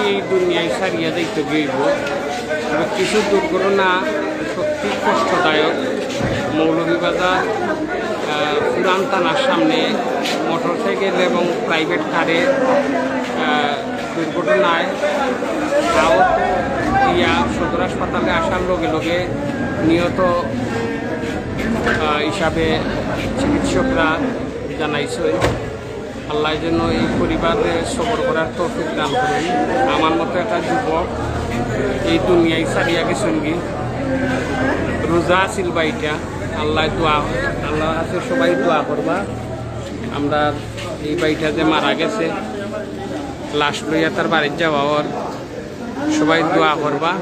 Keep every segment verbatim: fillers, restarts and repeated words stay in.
এই দুনিয়ায় ছাড়িয়া যাইতে হইব। তবে কিছু দুর্ঘটনা সত্যি কষ্টদায়ক। মৌলভীবাজার, আহ, পুরান থানার সামনে মোটরসাইকেল এবং প্রাইভেট কারে, আহ, দুর্ঘটনায় আহত হইয়া সদর হাসপাতালে আসার লগে লগে নিহত, আহ, হিসাবে চিকিৎসকরা জানাইছে। আল্লাহ যেন এই পরিবারে সবর করার তৌফিক দান করুন। আমার মতো একটা যুবক এই দুনিয়ায় ছাড়িয়া গেছেন কি, রোজা আছিল ভাইটা। আল্লাহ দোয়া, আল্লাহর কাছে সবাই দোয়া করবা। আমরা এই ভাইটা যে মারা গেছে, লাশ লইয়া তার বাড়ির যাওয়া ওর, সবাই দোয়া করবা।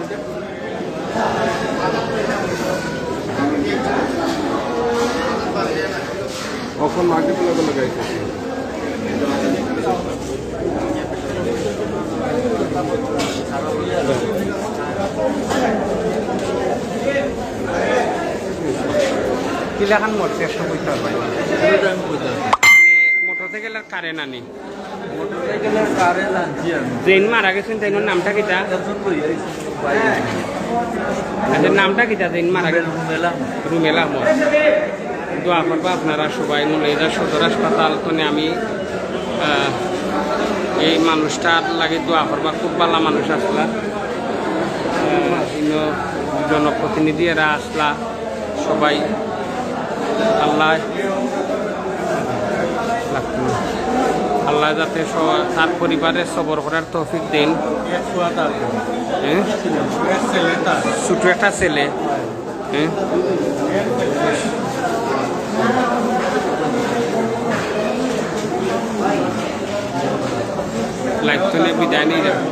অখন মার্কেটে লাগাইছে। কিলাখান মরছে একশো পঁয়তাল্লিশ। মানে মোটরসাইকেলের কারেন্ট আনি। মোটরসাইকেলের কারেন্ট আনছি আমি। যেইন মারা গেছেন, তাইনর নামটা কিতা? একজন লই আইছি। আচ্ছা, নামটা কিতা যেইন মারা গেছেন? রুমেল আহমদ। রুমেল আহমদ। দোয়া করবা আপনারা সবাই। মৌলভীবাজার সদর হাসপাতাল তনে আমি, আহ, এই মানুষটার লাগি দোয়া করবা, খুব ভালা মানুষ আসলা। আহ, ইনো জনপ্রতিনিধি এরা আসলা। সবাই আল্লাহ, আল্লাহ যাতে স-, তার পরিবারে সবর করার তৌফিক দেন। হ্যাঁ? ছোট একটা ছেলে। হ্যাঁ? লাইভ তনে বিদায় নিয়ে যাবো।